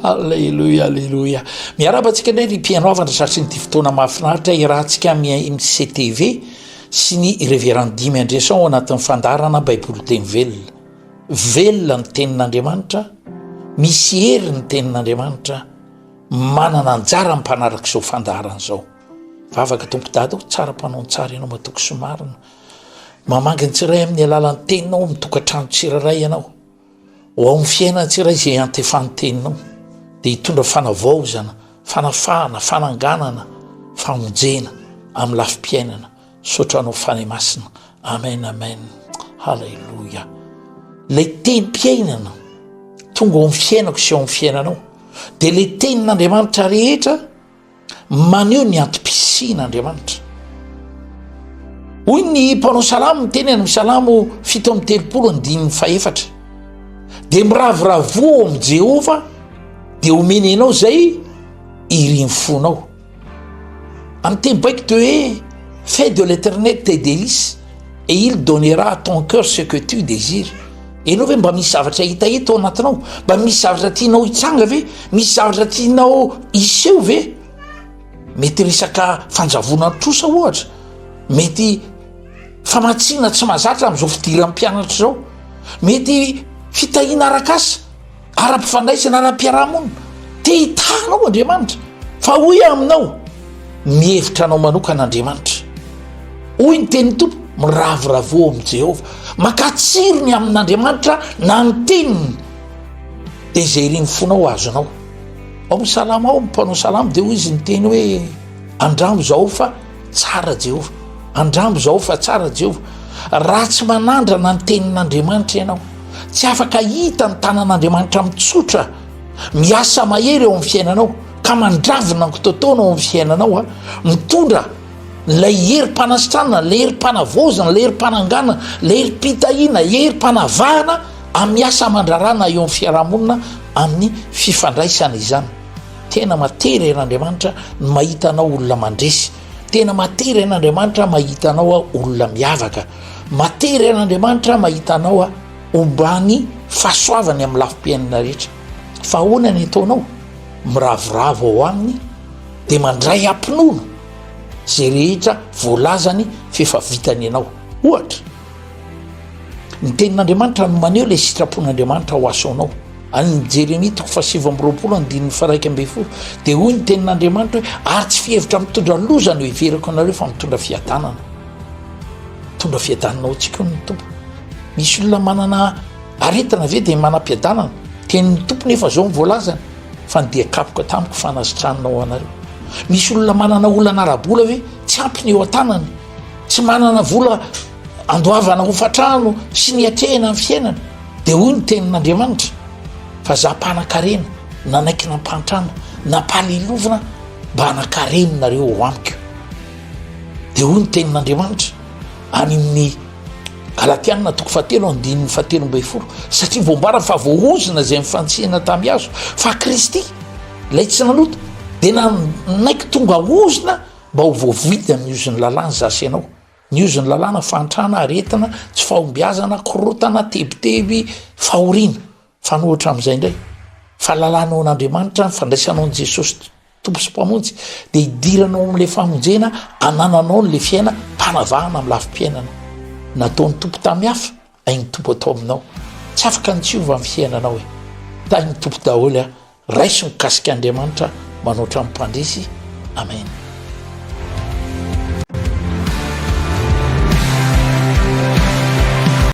Aleloia, aleloia. Miarahaba antsika indray ry mpihaino havana tratry ny ity fotoana mahafinaritra iarahantsika amin'ny MCTV sy ny Reverend Dimy Andriason ao anatin'ny fandaharana Baiboly Teny Velona. Velona ny tenin'Andriamanitra, misy hery ny tenin'Andriamanitra, manana anjara ny mpanaraka izao fandaharana izao. Vavaka Tompo Dada o, tsara mpanao ny tsara ianao matoky sy marina. Mamangy ny tsiray amin'ny alalan'ny teninao amin'ny tokantrano tsirairay ianao. Ho ao amin'ny fiainana tsiray izay iantefan'ny teninao dia hitondra fanavaozana, fanafahana, fananganana, famonjena amin'ny lafim-piainana. Misaotra anao Fanahy Masina. Amen amen. Haleloia. Ilay tenim-piainana tonga ao amin'ny fiainako sy ao amin'ny fiainanao dia ilay tenin'Andriamanitra rehetra Maneho ny antom-pisian'Andriamanitra. Hoy ny mpanao salamo miteny any amin'ny salamo 37 andininy fahefatra. Dia miravoravoa ao amin'i Jehovah dia omeny anao izay irin'ny fonao. Amin'ny teny baiko dia hoe fais de l'éternel tes délices et il donnera à ton cœur ce que tu désires. Ianao ve mba misy zavatra hetaheta ao anatinao? Mba misy zavatra tianao hitsanga ve? Misy zavatra tianao hiseho ve? Mety resaka fanjavonan-trosa ohatra, mety famatsiana tsy mahazatra amin'izao fidiran'ny mpianatra izao, mety fitahiana arak'asa. Ara-pifandraisana, ara-piarahamonina. Te hitaha anao Andriamanitra. Fa hoy aho aminao, mihevitra anao manokana Andriamanitra. Hoy ny tenin'ny Tompo, miravoravoa amin'i Jehovah. Makà tsirony amin'Andriamanitra na ny teniny, dia izay irin'ny fonao azonao. Ao amin'ny salamo ao, mpanao salamo dia hoy izy niteny hoe, andramo izao fa tsara Jehovah. Andramo izao fa tsara Jehovah. Raha tsy manandrana ny tenin'Andriamanitra ianao, Tsy afaka hahita ny tanan'Andriamanitra mitsotra miasa mahery eo amin'ny fiainanao ka mandravona ny kitoatoana ao amin'ny fiainanao a, mitondra ilay herim-panasitranana, ilay herim-panavaozana, ilay herim-pananganana, ilay herim-pitahiana, herim-panavahana amin'ny asa aman-drarana eo amin'ny fiarahamonina amin'ny fifandraisana izany. Tena matery an'Andriamanitra ny mahita anao olona mandresy. Tena matery an'Andriamanitra mahita anao olona miavaka. Matery an'Andriamanitra mahita anao aho ombany fahasoavany amin'ny lafim-piainana rehetra. Fa ahoana ny ataonao? Miravoravo ao aminy dia mandray am-pinoana izay rehetra voalazany f'efa vitany ianao. Ohatra, ny tenin'Andriamanitra no maneho ilay sitrapon'Andriamanitra ho asaonao. Any Jeremia toko faha-29 andininy faha-11 dia hoy ny tenin'Andriamanitra hoe ary tsy fihevitra mitondra loza no heveriko anareo fa mitondra fiadanana. Mitondra fiadanana ho antsika hono ny Tompo. Misy olona manana aretina ve dia manam-piadanana? Tenin'ny Tompo nefa zao ny voalazany fa ny dia kapoka tamiko fanasitranana ho anareo. Misy olona manana olana ara-bola ve? Tsy ampy ny eo an-tanany. Tsy manana vola andoavana hofatrano sy ny atrehina ny fiainana. Dia hoy ny tenin'Andriamanitra fa za mpanan-karena nanaiky nampantrana nampalelovina mba hanan-kareninareo ao amiko. Dia hoy ny tenin'Andriamanitra any amin'ny Galatianina toko fahatelo andininy fahatelo ambin'ny folo, satria voambara fa voaozona izay mifantsihana tamin'ny hazo, fa Kristy ilay tsy nanota dia nanaiky tonga ozona mba ho voavidy amin'ny ozon'ny lalàna izaho sy ianao. Ny ozon'ny lalàna, fahantrana, aretina, tsy fahombiazana, korotana, tebiteby, fahoriana. Fanohitra amin'izay indray, fahalalanao an'Andriamanitra, ny fandraisanao an'i Jesosy Tompo sy Mpamonjy, dia hidiranao amin'ilay famonjena anananao an'ilay fiainam-panavahana amin'ny lafim-piainana. Nataon'ny Tompo tamin'ny hafa, hain'ny Tompo atao aminao. Tsy afaka ny tsy hiova ny fiainanao e. Tahin'ny Tompo daholo a. Raiso ny kasik'Andriamanitra manoatra ny mpandresy. Amen.